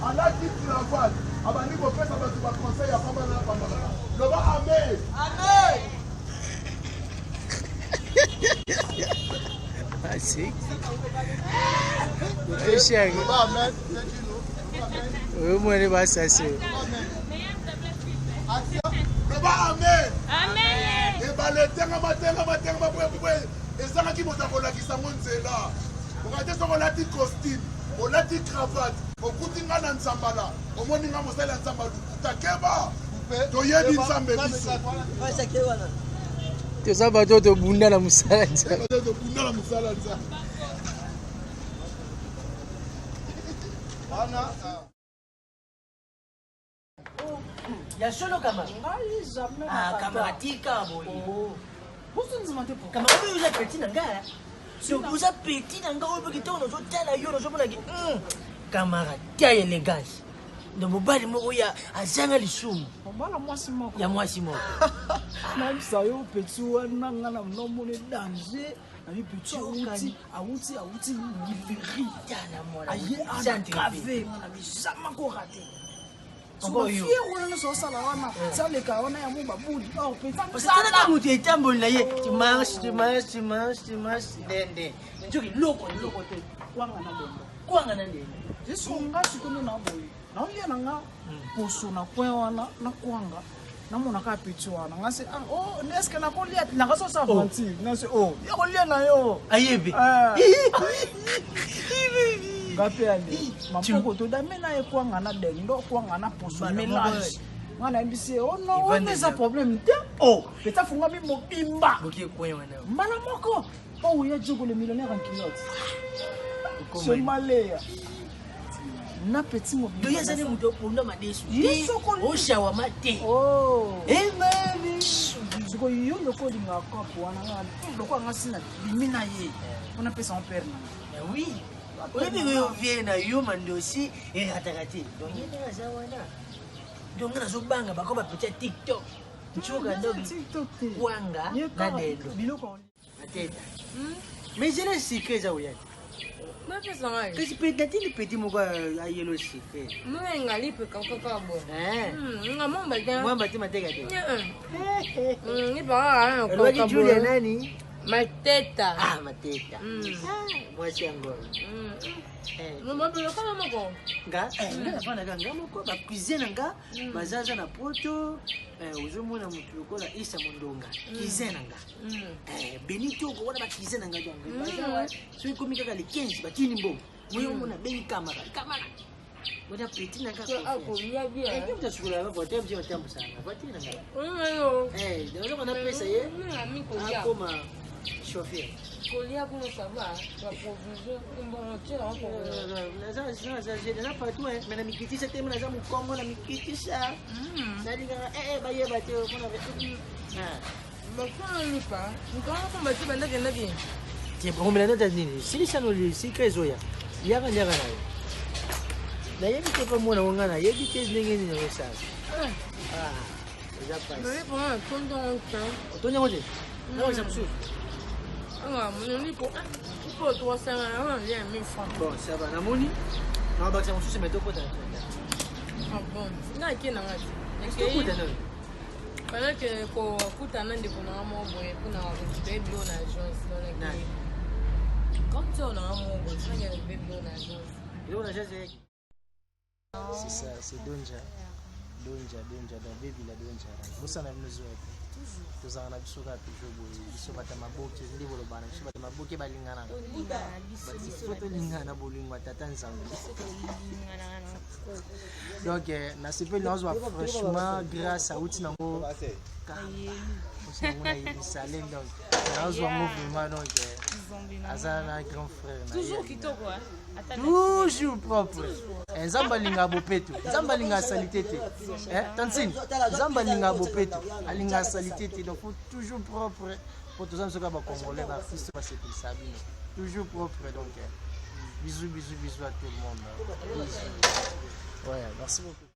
Alati cravate, abandi kopesa bato ba conseil ya pamba na pamba. Loba amen. Amen. Loba amen. Oyo mwene basasi. Loba amen. Amen. Ebale etengama tengama tengama boye boye ezangaki moto akolakisa yango nzela. Okate soki olati costume, olati cravate, okuti nga na nzambala, omoni nga mosali ya nzambe lokuta keba. Toyebi nzambe biso. Toza bato oyo tobunda na mosala nzambe. Tobunda na mosala nzambe. Wana ya solo kama Ngai jamais ah nakata. kama tika boye Oh. Bozondima te pourquoi? kama oyo oza petit na ngai donc oza petit na ngai oyo mpe kitoko nazotala yo nazomona ki kamara tia élégance donc mobali moko ya azanga lisumu Obala mwasi moko. ya mwasi moko nayebisa yo petit wana nga na nomona danger nayebi petit awuti awuti awuti liveri tala mwana aye ana centre kave nga na bizama korate Encore yo. fier wana nyonso osala wana saleka wana yango babuli or petit Parce que talaka moto etamboli na ye tu marches tu marches tu marches tu marches ndende nzoki eloko eloko te kwanga na dendo kwanga na ndende jesu nga sikoyo na boye naolia na nga poso na coin wana na kwanga namonaka petit wana nga se ah, oh, est ce que nakolia nakasosa aventure nga se oh ya kolia na yo ayebi Ah. nga mpe ale mapoko todame na ye kwanga na dendo kwanga na poso Mbala mélange nga nayebisi ye oh non Evandeli. wana eza problème te oh peta afungami mobimba boki coin wana mbala moko oyo ya jogo le millionnaire en culotte somaleya na petit mobimba doye azali moto oponda madesu Ye te soko- oshawama te Oh. emami sikoyo yo loko olingaka kope wana nga lokola nga si na bimi na ye mpona pesa ngo pere na nga oui oyebi oyo vie na yo mandosi erataka te donc ye ndenge aza wana donc nga nazobanga bako bapeti ya tiktok ncoka donc TikTok te. kwanga Ye na kaka dendo biloko mateta mais zela sikre eza oya te Bapesa ngai. kasi natindi peti moko ayelo sikre Mwana ngali pe kaka boye. Nga mwamba te. mwamba te mateka te Ni pa elobaki julia nani Mateta. ah mateta Mm. Ah, mwasi ya ngolo Eh. Mobilo kama moko. nga eh, nga nafandaka nga moko bacuisine na nga bazaza na poto eh, ozomona motu lokola isa mondonga cuisine na nga Eh, beni toko wana bacuisine na nga donc baza wa- soki ekomi kaka le 15 batini mbongo moyo omona bengi kamara kamara wana peti na nga Akolia bien. mutasukolaka voiture mti otambusaka voiture na ngai Oyo. Eh, donc napesa ye Ami kolia. akoma chauffeur Kolia kuna ça va. Ba provision mbongo tia ko. naza partout me na mikitisa te me naza mokongo na mikitisa nalingaka ee bayeba te mpona Bakona lipa. Nkanga ko bati bandaki ndaki. omela nota nini silisano sika ezoya liaka liaka na yo nayebi te mpo mona ngo ngai nayebi te ndenge nini okosala eza pasi Nali pa tondo ta. otondi yango te nakokisa mosusu Ah, mon lipo. Ipo 300 na lia 1000 francs. bon ça va namoni nakobakisa mosusu me tokota na Ah bon. Nga ke na ngati. tokota nano Pendant que kokutana ndeko na nga moko boye mpona korécupérer biloko na agence Nani? comme ti oyo na nga moko boye soki récupérer biloko na agence eloko na agence eyaki C'est ça, c'est Donja. Donja, Donja, donc baby la Donja. Bosana bino zuwa te. Tozalaka na biso kaka toujours boye. Biso bato ya maboke nde bolobana biso bato ya maboke balinganaka. Fo tolingana na bolingo ya tata Nzambe. Donc eh, nasepeli nazwa franchement grâce auti nango kamba. Auti nango na Yerusalem donc nazwa yango vraiment donc eh, aza na grand frère na ye toujours alingaka. kitoko hein? Ata na- toujours propre Eh, nzambe alingaka bopeto nzambe alingaka salite te Eh, tantine nzambe alingaka bopeto alingaka salite te donc faut toujours propre po toza biso kaka bacongolais baartiste basepelisa bino toujours propre donc eh, bisous bisous bisous à tout le monde bisous ouais merci beaucoup.